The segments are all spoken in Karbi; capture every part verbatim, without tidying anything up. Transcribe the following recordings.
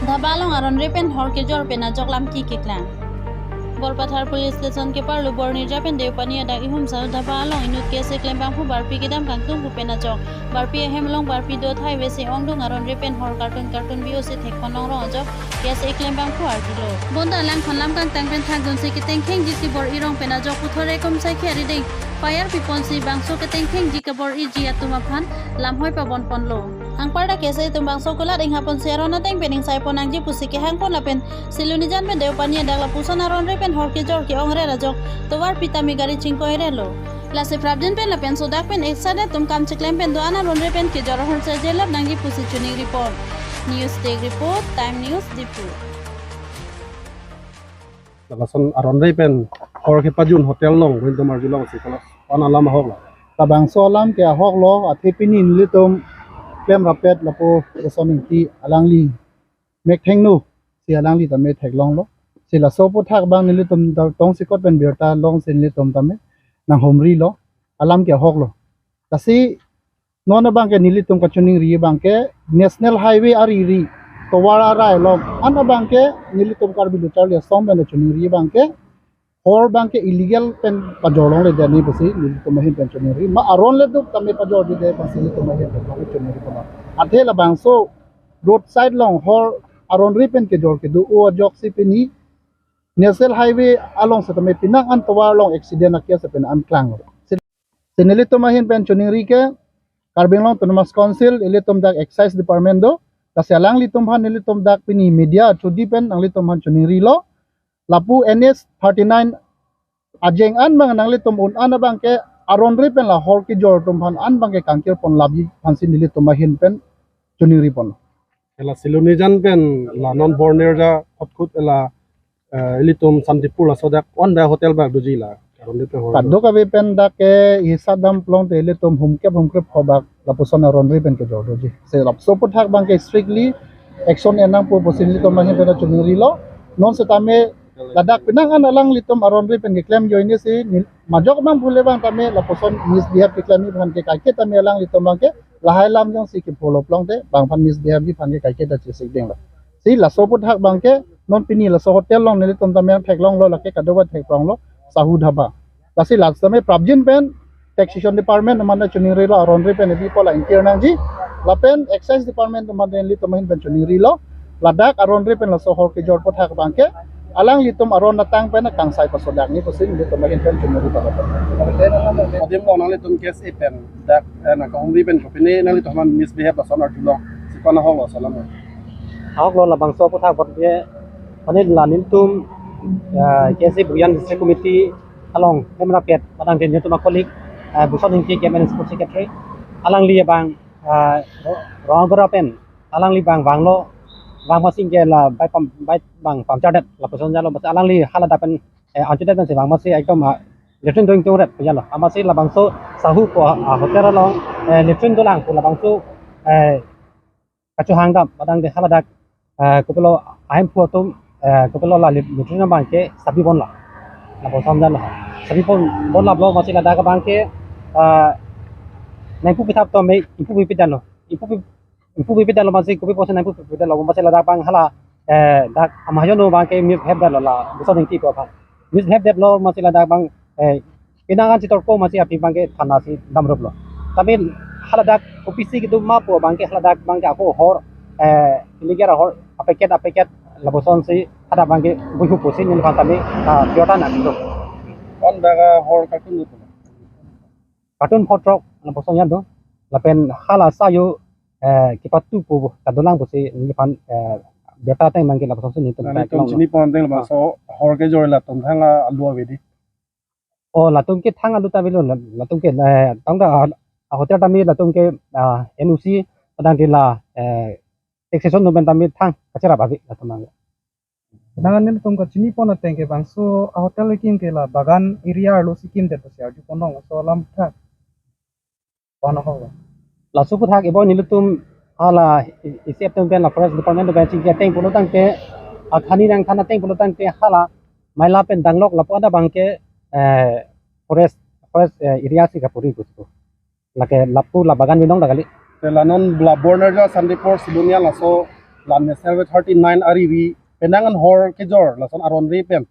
Dhaba along aron re pen hor kejor pen ajok lamki keklang. Borpathar Police Station keparlo Bornirja pen Deopani adak ihum Sahu Dhaba along inut K S A klembangphu barpi kedam kangtungphu pen ajok barpi ahem along barpi do thai vesi ongdung aron re pen hor kartun kartun bi osi thekkon longrong ajok K S A klembangphu arjulo. Bonta alangphan lam kangtang pen thakdunsi ketengkheng ji kebor-i rong pen ajok puthot rekom saikhe arideng payar piponsi bangso ketengkheng ji kebor-iji atum aphan lamhoi pabonponlo. Anparta K S A atum bangso kulat inghaponsi aron ateng pen ingsaiponangji pusi kehangpon lapen Silonijan pen Deopani adak lapuson aron re pen hor kejor ke-ong re ajok tovar pitami gari chingkoi relo. Lasi prapjin pen lapen sodak pen eksan atum kam cheklem pen do-an aron re pen kejor ahormu chejelap nangji pusi choningripon. News Desk Report, Time News, Diphu. Lapuson aron re pen hor kepajun hotel along, wen tomar julong si kalau on alam ahok lo. Labangso alam ke ahok lo, athe pini nelitum klemrappet lapu Roson Ingti alangli mek thengno si alangli tame theklonglo. Si laso aphuthak abang nelitum ta tongsekot pen birta longsi nelitum tame nanghumrilo. Alam ke ahok lo. Lasi non abang ke nelitum kachoningri abang ke National Highway ariri tovar arai along an abang ke nelitum Karbi Lo Charli Asong pen choningri abang ke hor abang ke illegal pen pajor longledet ni pusi nelitum ahin pen choningri. Ma aron le duk tame pajordedet pusi nelitum ahin pen choningri pon. Athe labangso roadside along hor aron re pen kejor kedo-o ajoksi pini National Highway along setame penang an tovar along accident a-case pen an klanglo. Si nelitum ahin pen choningri ke Karbi Anglong Autonomous Council, ilitum dak Excise Department do, lasi alanglitum aphan nelitum dak pini media chodi pen nanglitum aphan choningrilo. Lapu N H thirty-nine ajeng an abang nanglitum un an abang ke aron re pen la hor kejor atum aphan an abang ke kangkir pon labi aphansi nelitum ahin pen choningripon. Hela Silonijan pen la non Bornirja khot khot hela, eh, ilitum Santipur laso dak on dak hotel bak doji la. Aron re pen hor. Kadokave pen dak ke hisap dam plong te ilitum humkep humkrep ho bak lapuson aron re pen kejor doji. Si laso aphuthak abang ke strictly action en nangpo pusi nelitum ahin pen choningrilo. Non setame ladak penang an alanglitum aron re pen keklem ajoine si ni majok abang phule abang tame lapuson misbehave keklem ni aphan ke kaike tame alanglitum abang ke lahai lam jongsi ke follow plong te bang aphan misbehave ji aphan ke kaike ta chesik denglo. Si laso aphuthak abang ke non pini laso hotel along nelitum tame theklonglo, lake kadokave theklonglo, Sahu Dhaba. Lasi laso tame prapjin pen Taxation Department aman choningrilo, aron re pen ebi pola ingkir nangji. Lapen Excise Department aman nelitum ahin pen choningrilo. Ladak aron re pen laso hor kejor aphuthak abang ke alanglitum aron atang pen kangsai pasodak ni pusi nelitum ahin pen choningri pon. Adim lo nanglitum K S A pen dak, eh, nangkahumri pen kopine nanglitum aphan misbehave lason arjulong si ko-an ahok lo laso alam? Ahok lo, labangso aphuthak apot ke, mane la nelitum, eh, K S A Bokajan District Committee along klemrappet, padang den nelitum a-colleague, eh, Buson Ingti, K M N Sports Secretary, alangli abang, eh, ro-, rong agora pen alangli abang vanglo, vang amatsi ke la bike pam-, bike abang puncture det, lapuson jalo, amatsi alangli haladak pen, eh, anchot det pensi vang amatsi ekdom, ah, latrine do ingtung ret pu jalo. Amatsi labangso Sahu pu, ah, hotel along, eh, latrine dolang pu labangso, eh, kachohang dam, padang den haladak, eh, kopilo ahemphu atum, eh, kopilo la lit-, latrine abang ke sabi ponlo. Lapuson jalo. Sabi pon, ponlo blo amatsi ladak abang ke, eh, nangpu pitap to me, ingpu pi pitap lo. Ingpu pi, ingpu pi pitap lo amatsi kopi pusi nangpu pi pitap lo amatsi ladak abang hala, eh, dak amayon abang ke misbehave detlo la, Buson Ingti pu aphan. Misbehave detlo amatsi ladak abang, eh, penang an chetorpo amatsi aphi abang ke thana si damruplo. Tapi haladak kopisi kedo ma pu abang ke haladak abang ke ako hor, eh, illegal ahor apacket apacket lapuson si hadak abang ke buihu pusi neliphan tame, ah, biota nangdo. Ko-an dak ahor kartun do? Kartun photrok lapuson ya do. Lapen hala sayu, eh, kepatu pu ta dolang pusi neliphan, eh, biota ateng abang ke lapuson si nelitum. Nelitum chini pon ateng labangso hor kejor latum thang alu ave di. Oh, latum ke thang alu ta avelo, la-, latum ke, eh, tang da, ah, hotel tame latum ke, ah, N O C padang den la, eh, taxation atum pen tame thang kacherap ave latum abang. Nang nelitum kachini pon ateng ke bangso a-hotel kekim ke la bagan area arlo si kimdet pusi arju pon long, laso alam thak. Pon ahok. Laso aphuthak ibo nelitum hala i-, isi atum pen la forest department pen chingki ateng pulo tangte, akhani nangthan ateng pulo tangte hala Maila pen Danglok lapu ada abang ke, eh, forest, forest, eh, area si kapuri pusi pu. Lake lapu la bagan binong da kali. Te la non la Bornirja Santipur Silonijan laso la National Highway thirty-nine arivi penang an hor kejor lason aron re pen,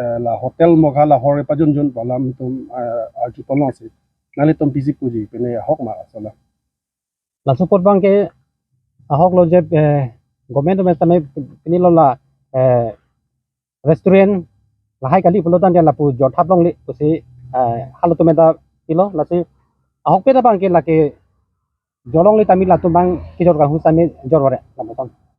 eh, la hotel mogha la hor pajunjun pu alam itum, eh, arju ponlongsi. Nanglitum pisi puji, pine ahok ma asola. Laso apot abang ke ahok lo je, eh, government atum tame pini lo la, eh, restaurant lahai kali pulo tangte lapu jorthap longle pusi, eh, halatum ta pilo, lasi ahokpet abang ke lake jorlongle tame latum abang kejor kanghu same jor vare lapuson.